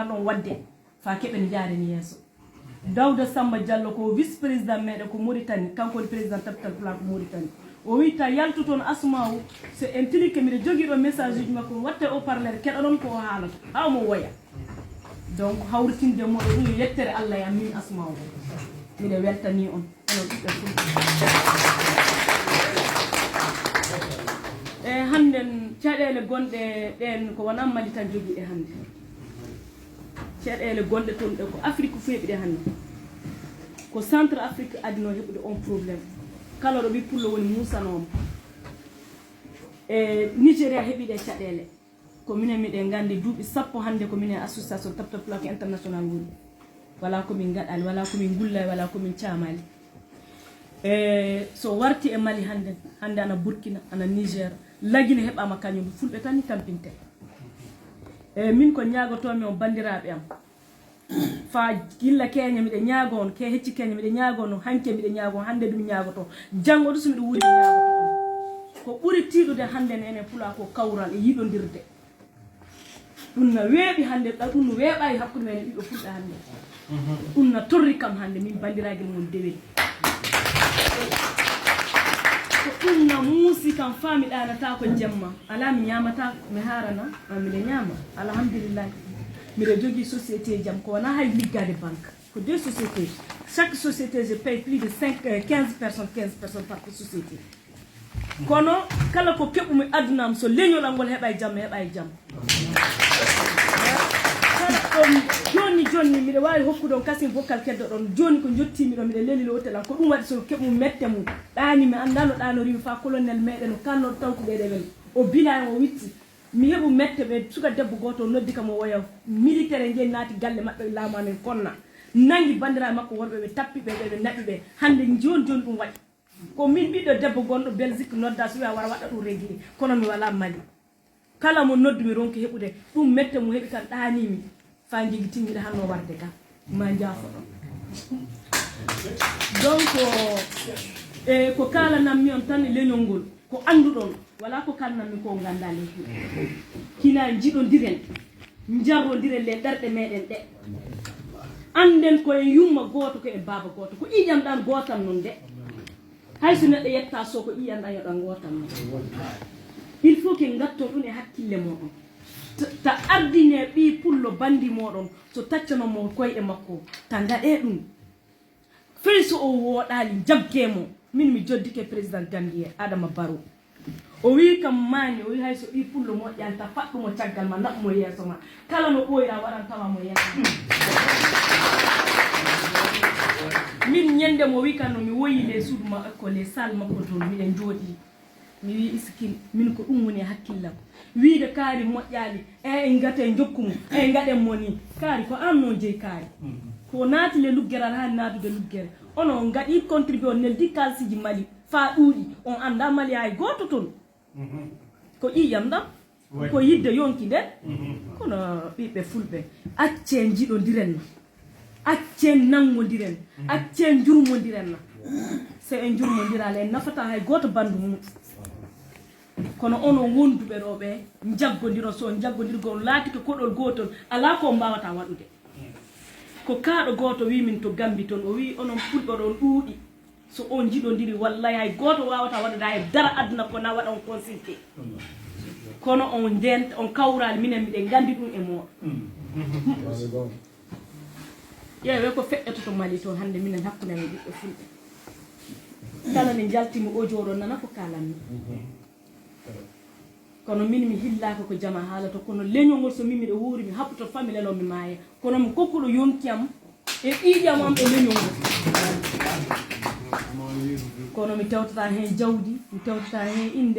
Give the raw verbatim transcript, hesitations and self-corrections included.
ɗon waɗde faa keɓen njaaren yeeso. Dawda Samba Diallo ko vice président meɗen ko Mauritanie, kanko woni président Tabital Pulaar ko Mauritanie. O wiyi ta yaltu toon Asmaawu, so en tilike miɗo jogii ɗo message uji makko, mi watta haut-parleur keɗoɗon ko o haalata haa omo woya. Donc hawritinde moɗo ɗum yo yettere Allah e am min Asmaawu. Miɗo weltanii on. Onon ɓiɓɓe Fulɓe. E hannden caɗeele gonɗe ɗeen ko wonaa Mali tan jogii ɗe hannde. Caɗeele gonɗe toon ɗe ko Afrik fof heɓi ɗe hannde. Ko Centre Afrique adinoo heɓude on problème. Kala ɗo ɓii pullo woni muusanooma. E Nigeria heɓi ɗe caɗeele. Ko minen miɗen nganndi duuɓi sappo hannde ko minen association Tabital Pulaar ko international woni. Walaa ko min ngaɗaali, walaa ko min ngullaali, walaa ko min caamaali. E so warti e Mali hannde, hannde ana Burkina, ana Niger, Lagine heɓaama kañum, Fulɓe tan ni tampinte. E min ko ñaagotoomi on banndiraaɓe am. Faa gilla keña miɗo ñaago on, ke hecci keña miɗo ñaago on, hanke miɗo ñaago on, hannde ɗum ñaagoto. Janngo ɗum so miɗo wuuri mi ñaagoto on. Ko ɓuri tiiɗude hannde ne enen Pulaar ko kawral e yiɗondirde. Ɗum na weeɓi hannde, ɗa-, ɗum no weeɓaani hakkunde men e ɓiɓɓe Fulɓe hannde. Ɗum na torri kam hannde, min banndiraagal mon dewel. Ko ɗum na muusi kam faa mi ɗaanataa ko jemma. Alaa mi ñaamataa, mi haarana, ma miɗo ñaama. Alhamdulillahi. Miɗo jogii société jam, ko wonaa hay liggaade banque. Ko deux sociétés. Chaque société, je paye plus de cinq, euh, quinze personnes, quinze personnes par société. Kono kala ko keɓumi aduna am, so leñol am ngol heɓa e jam, mi heɓa e jam. Kala ɗon jonni jonni, miɗo waawi hokkude on kasin vocal keddoɗon. Jooni ko njottiimi ɗo, miɗo leli le hotel am. Ko ɗum waɗi so keɓumi mette mum. Ɗaani mi anndaa no ɗaanoriimi faa colonel meɗen no kannoo tawtude e ɗeɓel. O bila en, o witti. Mi heɓu mette ɓe suka debbo gooto o noddi kam o woya militaire en jeyi naati galle maɓɓe laamu amen konna. Nangi banndiraaɓe makko worɓe ɓe tappi ɓe, ɓe, ɓe naɓi ɓe. Hannde jooni jooni ɗum waɗi. Ko min ɓiɗɗo debbo gonɗo Belgique nodda so wiya wara waɗa ɗum réglé. Kono mi walaa Mali. Kala mo noddu mi ronki heɓude ɗum mette mo heɓi kan ɗaaniimi. Faa jigi timmiɗa hanno warde ga. Ma njaafoɗon. Donc, e ko kaalanammi on tan e leñol ngol, ko annduɗon, walaa ko kaalanammi ko nganndaa leñol. Hina njiɗondiren, njarrondiren le ɗerɗe meɗen ɗe. Annden ko en yumma gooto, ko en baaba gooto, ko ƴiiƴam ɗan gootam non de. Hay so neɗɗo yetta so ko ƴiiƴam ɗan yo ɗan gootam non. Il faut que ngatton ɗum e hakkille moɗon. Ta, ta ardine ɓii pullo bandi moɗon, so taccanon mo koyɗe makko, ta ngaɗe ɗum. Fey so o wooɗaali, njagge mo. Min mi joddike président Gambie, Adama Barrow. O wii kam maani, o wii hay so ɓii pullo moƴƴaali, ta faɗɗu mo caggal ma, naɓu mo yeeso ma. Kala no ɓooyra waran tawa mo yeeso ma. Min ñande mo wii kam no mi woyi le suudu ma, ko le salle makko toon, miɗen jooɗii. Mi wii, Iskil, min ko ɗum woni e hakkillam. Wiide kaari moƴƴaali, e en ngate njokku mo, e ngaɗen mo ni. Kaari ko aan non jeyi kaari. Ko naati le luggeral haa naatude luggere. Ono on ngaɗi contribué, on neldi kaalsiji Mali faa ɗuuɗi. On anndaa Mali hay gooto toon. Ko ƴiiƴam ɗam. Ko yidde yonki nde. Kono ɓiɓɓe Fulɓe, accen njiɗondiren na. Accen nanngondiren. Accen njurmondiren na. So en njurmondiraali, en nafataa hay gooto banndu mum. Kono onon wonduɓe ɗo ɓe, njaggondiron. So on njaggondirgol, on laatike koɗol gootol, alaa ko on mbaawataa waɗude. Ko kaaɗo gooto wii min to Gambi toon, o wii onon Fulɓe oɗon ɗuuɗi. So on njiɗondiri, wallay hay gooto waawataa waɗude hay dara aduna ko na waɗa on consulté. Kono on ndenta, on kawraali, minen miɗen nganndi ɗum e mooɗon. Ƴeewee ko feƴƴata to Mali toon hannde minen hakkunde amen ɓiɓɓe Fulɓe. Kala nde njaltimi audio ɗo nana ko kaalanmi. Kono min mi hillaaka ko jama haalata, kono leñol ngol so min miɗo wuuri mi haɓɓoto famille ɗo mi maaya. Kono mi kokkuɗo yonki am e ƴiiƴam am e leñol ngol. Kono mi tewtata heen jawdi, mi tewtata heen innde.